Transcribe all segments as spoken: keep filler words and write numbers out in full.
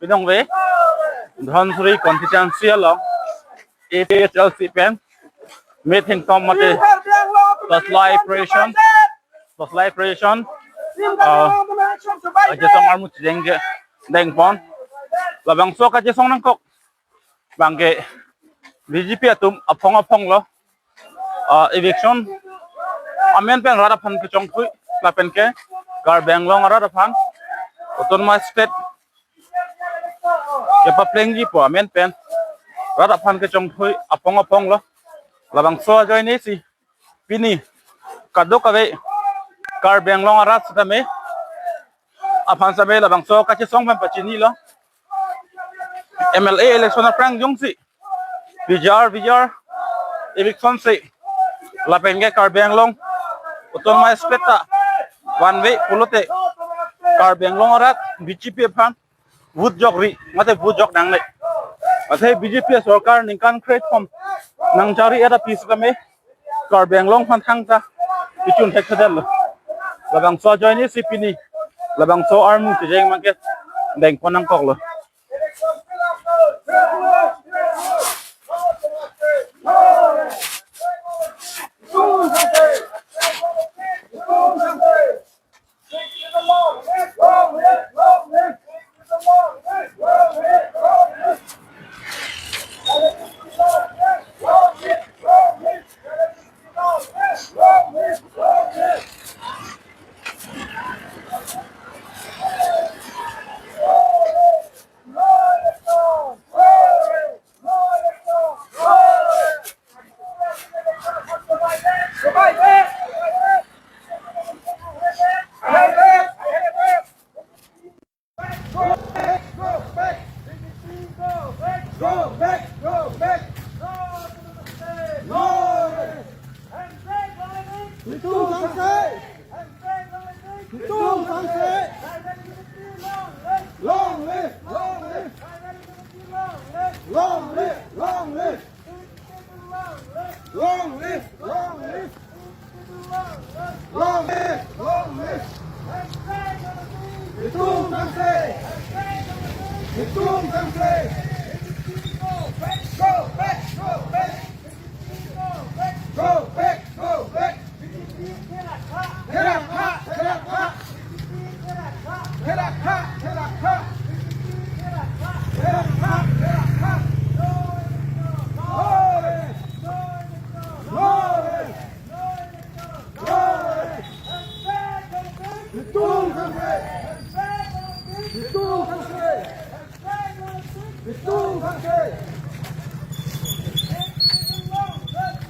Dongve, Dhansiri constituency along A P H L C pen meeting tom mate torchlight procession, torchlight procession, uh, kachesong armu chijeng ke dengpon. Labangso kachesong nangkok abangke B J P atum aphong aphong lo, uh, eviction amen pen rat aphan kechongthui, lapen ke Karbi Anglong arat aphan autonomous state kepaplengji pu amen pen rat aphan kechongthui aphong aphong lo. Labangso ajoine si pini kadokave Karbi Anglong arat sitame aphan sitame labangso kachesong pen pachinilo. M L A election aphrang jongsi P G R, V G R, eviction si lapen ke Karbi Anglong autonomous state ta vanve pulote Karbi Anglong arat B J P aphan vote jokri mate vote jok nangne. Athe B J P sorkar ningkan krethom nangchari ada pis kame Karbi Anglong aphan thangta kechun thekthedetlo. Labangso ajoine si pini labangso armu chijeng abangke dengpon nangkoklo. Go back, go back. No. Bitung Thanse. Bitung Thanse. Long live, long live. Long live, long live. Long live, long live. Long live, long live. Bitung Thanse. Bitung Thanse. Go back, go back. Go back, go back. Therak pha, therak pha. Therak pha, therak pha. Therak pha, therak pha. Bitung Thanse. Bitung Thanse. Bitung Thanse.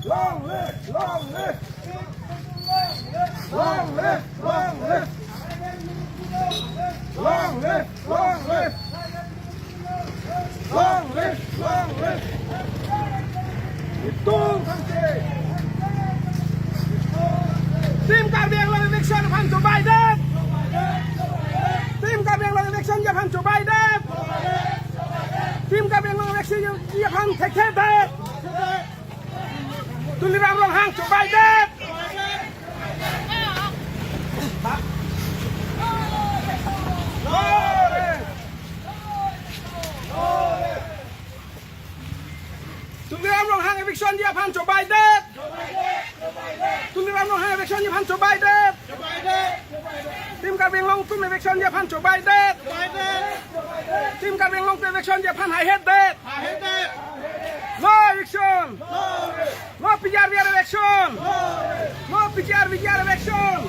Long live, long live. Long live, long live. Long live, long live. Long live, long live. Bitung Thanse. Team Karbi Anglong eviction aphan chobaidet. Team Karbi Anglong eviction aphan chobaidet. Team Karbi Anglong eviction aphan thekthedet. Tuliram Ronghang chobaidet. Tuliram Ronghang eviction aphan chobaidet. Tuliram Ronghang eviction aphan chobaidet. Team Karbi Anglong atum eviction aphan chobaidet. Team Karbi Anglong atum eviction aphan haihedet. No eviction. No P G R V G R eviction. No P G R V G R eviction.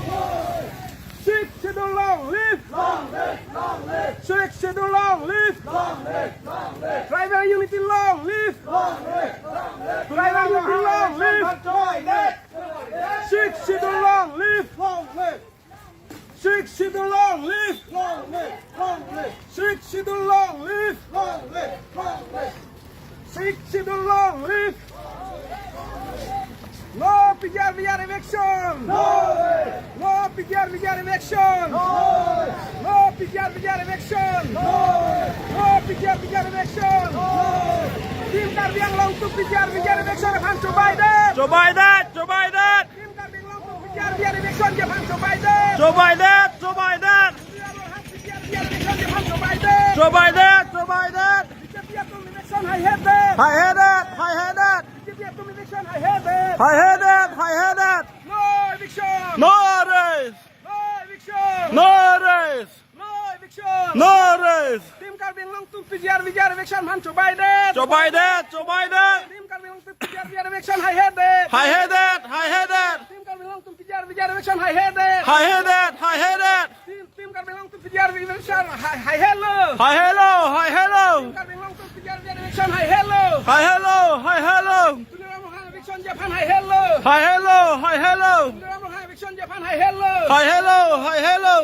Sixth Schedule long live. Long live, long live. Sixth Schedule long live. Long live, long live. Tribal unity long live. Long live, long live. Tribal unity long live. Sixth Schedule long live. Long live. Sixth Schedule long live. Long live, long live. Sixth Schedule long live. Long live, long live. Sixth Schedule long live. No P G R V G R eviction. No. No P G R V G R eviction. No. No P G R V G R eviction. No. No P G R V G R eviction. No. Team Karbi Anglong atum P G R V G R eviction aphan chobaidet. Chobaidet, chobaidet. Team Karbi Anglong atum P G R V G R eviction aphan chobaidet. Chobaidet, chobaidet. P G R V G R eviction aphan chobaidet. Chobaidet, chobaidet. Haihedet! Haihedet! Haihedet! B J P atum eviction haihedet! Haihedet! Haihedet! No eviction! No rest! No eviction! No rest! No eviction! No rest! Team Karbi Anglong atum P G R V G R eviction aphan chobaidet! Chobaidet! Chobaidet! Team Karbi Anglong atum P G R V G R eviction haihedet! Haihedet! Haihedet! Team Karbi Anglong atum P G R V G R eviction haihedet! Haihedet! Haihedet! Team, Team Karbi Anglong atum P G R V G R eviction hai, haihelo! Haihelo! Haihelo! Team Karbi Anglong atum P G R V G R eviction haihelo! Haihelo! Haihelo! Tuliram Ronghang evictionji aphan haihelo! Haihelo! Haihelo! Tuliram Ronghang evictionji aphan haihelo! Haihelo! Haihelo!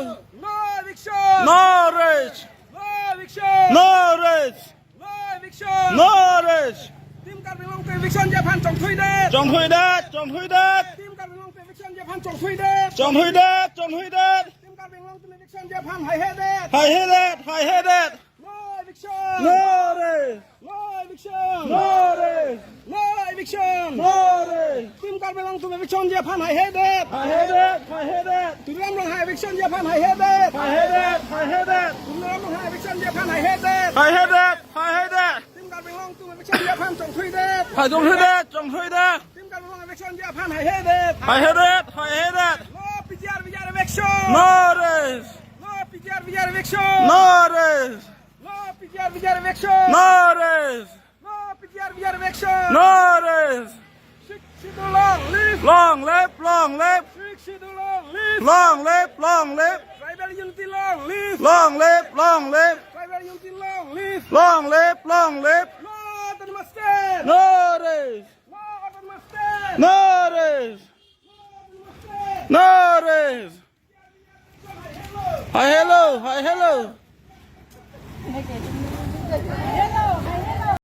No eviction! No rest! No eviction! No rest! No eviction! No rest! Team Karbi Anglong atum evictionji aphan chongthuidet! Chongthuidet! Chongthuidet! Team Karbi Anglong atum evictionji aphan chongthuidet! Chongthuidet! Chongthuidet! Team Karbi Anglong atum evictionji aphan haihedet! Haihedet! Haihedet! No eviction! No rest! No eviction! No rest! No eviction! No rest! Team Karbi Anglong atum evictionji aphan haihedet! Haihedet! Haihedet! Tuliram Ronghang evictionji aphan haihedet! Haihedet! Haihedet! Tuliram Ronghang evictionji aphan haihedet! Haihedet! Haihedet! Team Karbi Anglong atum evictionji aphan chongthuidet! Hai chongthuidet! Chongthuidet! Team Karbi Anglong evictionji aphan haihedet! Haihedet! Haihedet! No P G R V G R eviction! No rest! No P G R V G R eviction! No rest! No P G R V G R eviction! No rest! No P G R V G R eviction! No rest! Sixth Schedule long live! Long live! Long live! Sixth Schedule long live! Long live! Long live! Tribal unity long live! Long live! Long live! Tribal unity long live! Long live! Long live! No autonomous state! No rest! No autonomous state! No rest! No autonomous state! No rest! Haihelo! Haihelo!